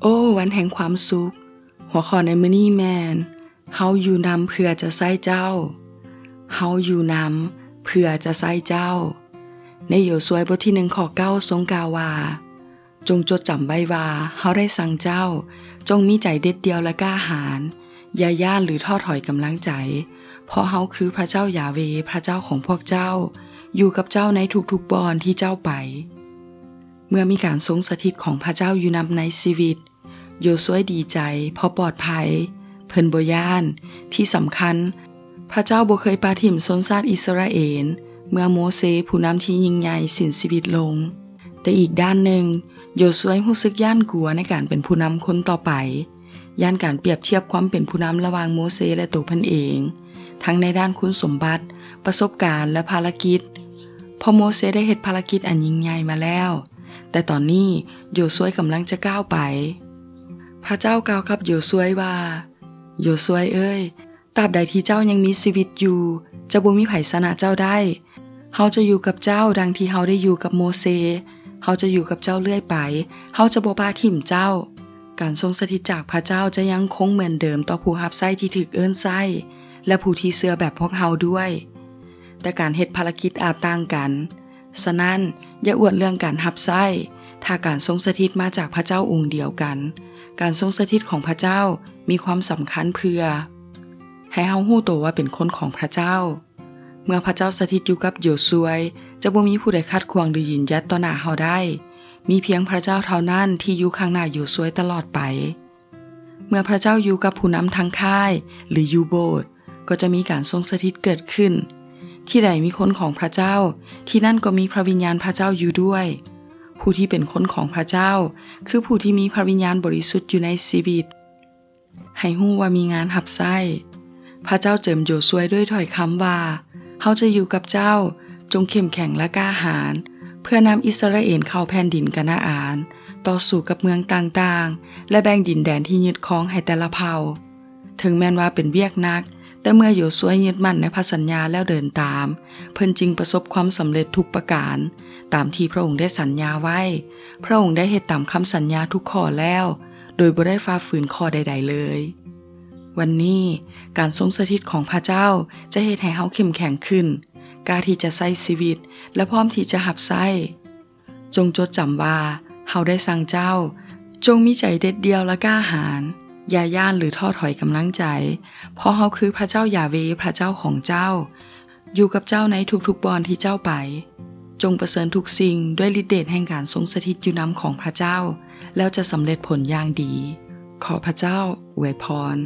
ໂອ້ ວັນແຫ່ງຄວາມສຸກ. ຫົວຂໍ້ໃນມື້ນີ້ແມ່ນ ເຮົາຢູ່ນຳເພື່ອຈະໃຊ້ເຈົ້າ. ເຮົາຢູ່ນຳເພື່ອຈະໃຊ້ເຈົ້າ. ໃນໂຢຊວຍບົດທີໜຶ່ງ ຂໍ້ເກົ້າ ຊົງກ່າວວ່າ, ຈົ່ງຈົດຈຳໄວ້ວ່າເຮົາໄດ້ສັ່ງເຈົ້າ, ຈົ່ງມີໃຈເດັດດ່ຽວ ແລະ ກ້າຫານ. ຢ່າຢ້ານ ຫຼື ທໍ້ຖອຍກຳລັງໃຈ, ເພາະເຮົາຄືພະເຈົ້າຢາເວ, ພະເຈົ້າຂອງພວກເຈົ້າ, ຢູ່ກັບເຈົ້າໃນທຸກໆບ່ອນທີ່ເຈົ້າໄປ. ເມື່ອມີການຊົງສະຖິດຂອງພະເຈົ້າຢູ່ນຳໃນຊີວິດ, ໂຢຊວຍດີໃຈເພາະປອດໄພ, ເພິ່ນບໍ່ຢ້ານ. ທີ່ສຳຄັນ, ພະເຈົ້າບໍ່ເຄີຍປະຖິ້ມຊົນຊາດອິດສະຣາເອນ ເມື່ອໂມເຊຜູ້ນຳທີ່ຍິ່ງໃຫຍ່ສິ້ນຊີວິດລົງ. ແຕ່ອີກດ້ານໜຶ່ງ, ໂຢຊວຍຮູ້ສຶກຢ້ານກົວໃນການເປັນຜູ້ນຳຄົນຕໍ່ໄປ, ຢ້ານການປຽບທຽບຄວາມເປັນຜູ້ນຳລະຫວ່າງໂມເຊ ແລະ ໂຕເພິ່ນເອງ, ທັງໃນດ້ານຄຸນສົມບັດ, ປະສົບການ ແລະ ພາລະກິດ, ເພາະໂມເຊໄດ້ເຮັດພາລະກິດອັນຍິ່ງໃຫຍ່ມາແລ້ວ. ແຕ່ຕອນນີ້ໂຢຊວຍກຳລັງຈະກ້າວໄປ. ພະເຈົ້າກ່າວກັບໂຢຊວຍວ່າ, ໂຢຊວຍເອີຍ, ຕາບໃດທີ່ເຈົ້າຍັງມີຊີວິດຢູ່, ຈະບໍ່ມີໃຜຊະນະເຈົ້າໄດ້. ເຮົາຈະຢູ່ກັບເຈົ້າດັ່ງທີ່ເຮົາໄດ້ຢູ່ກັບໂມເຊ. ເຮົາຈະຢູ່ກັບເຈົ້າເລື້ອຍໄປ. ເຮົາຈະບໍ່ປະຖິ້ມເຈົ້າ. ການຊົງສະຖິດຈາກພະເຈົ້າຈະຍັງຄົງເໝືອນເດີມຕໍ່ຜູ້ຮັບໃຊ້ທີ່ຖືກເອີ້ນໃຊ້ ແລະ ຜູ້ທີ່ເຊື່ອແບບພວກເຮົາດ້ວຍ. ແຕ່ການເຮັດພາລະກິດອາດຕ່າງກັນ. ສະນັ້ນ, ຢ່າອວດເລື່ອງການຮັບໃຊ້. ຖ້າການຊົງສະຖິດມາຈາກພະເຈົ້າອົງດຽວກັນ, ການຊົງສະຖິດຂອງພະເຈົ້າມີຄວາມສຳຄັນເພື່ອໃຫ້ເຮົາຮູ້ໂຕວ່າເປັນຄົນຂອງພະເຈົ້າ. ເມື່ອພະເຈົ້າສະຖິດຢູ່ກັບໂຢຊວຍ, ຈະບໍ່ມີຜູ້ໃດຂັດຂວາງ ຫຼື ຢືນຢັດຕໍ່ໜ້າເຮົາໄດ້. ມີພຽງພະເຈົ້າເທົ່ານັ້ນທີ່ຢູ່ຂ້າງໜ້າໂຢຊວຍຕະຫຼອດໄປ. ເມື່ອພະເຈົ້າຢູ່ກັບຜູ້ນຳທາງຄ້າຍ ຫຼື ຢູ່ໂບດ, ກໍຈະມີການຊົງສະຖິດເກີດຂຶ້ນ. ທີ່ໃດມີຄົນຂອງພະເຈົ້າ, ທີ່ນັ້ນກໍມີພະວິນຍານພະເຈົ້າຢູ່ດ້ວຍ. ຜູ້ທີ່ເປັນຄົນຂອງພະເຈົ້າ ຄືຜູ້ທີ່ມີພະວິນຍານບໍລິສຸດຢູ່ໃນຊີວິດ. ໃຫ້ຮູ້ວ່າມີງານຮັບໃຊ້. ພະເຈົ້າເຈີມໂຢຊວຍດ້ວຍຖ້ອຍຄຳວ່າ, ເຮົາຈະຢູ່ກັບເຈົ້າ, ຈົ່ງເຂັ້ມແຂງ ແລະ ກ້າຫານ, ເພື່ອນຳອິດສະຣາເອນເຂົ້າແຜ່ນດິນການາອານ, ຕໍ່ສູ້ກັບເມືອງຕ່າງໆ ແລະ ແບ່ງດິນແດນທີ່ຍຶດຄອງໃຫ້ແຕ່ລະເຜົ່າ. ເຖິງແມ່ນວ່າເປັນວຽກໜັກ, ແຕ່ເມື່ອໂຢຊວຍຍຶດໝັ້ນໃນພະສັນຍາແລ້ວເດີນຕາມ, ເພິ່ນຈຶ່ງປະສົບຄວາມສຳເລັດທຸກປະການ, ຕາມທີ່ພະອົງໄດ້ສັນຍາໄວ້. ພະອົງໄດ້ເຮັດຕາມຄຳສັນຍາທຸກຂໍ້ແລ້ວ, ໂດຍບໍ່ໄດ້ຝ່າຝືນຂໍ້ໃດໆເລີຍ. ວັນນີ້, ການຊົງສະຖິດຂອງພະເຈົ້າຈະເຮັດໃຫ້ເຮົາເຂັ້ມແຂງຂຶ້ນ, ກ້າທີ່ຈະໃຊ້ຊີວິດ ແລະ ພ້ອມທີ່ຈະຮັບໃຊ້. ຈົ່ງຈົດຈຳວ່າເຮົາໄດ້ສັ່ງເຈົ້າ, ຈົ່ງມີໃຈເດັດດ່ຽວ ແລະ ກ້າຫານ. ຢ່າຢ້ານ ຫຼື ທໍ້ຖອຍກຳລັງໃຈ, ເພາະເຮົາຄືພະເຈົ້າຢາເວ, ພະເຈົ້າຂອງເຈົ້າ, ຢູ່ກັບເຈົ້າໃນທຸກໆບ່ອນທີ່ເຈົ້າໄປ. ຈົ່ງປະເຊີນທຸກສິ່ງດ້ວຍລິດເດດແຫ່ງການຊົງສະຖິດຢູ່ນຳຂອງພະເຈົ້າ, ແລ້ວຈະສຳເລັດຜົນຢ່າງດີ. ຂໍພະເຈົ້າອວຍພອນ.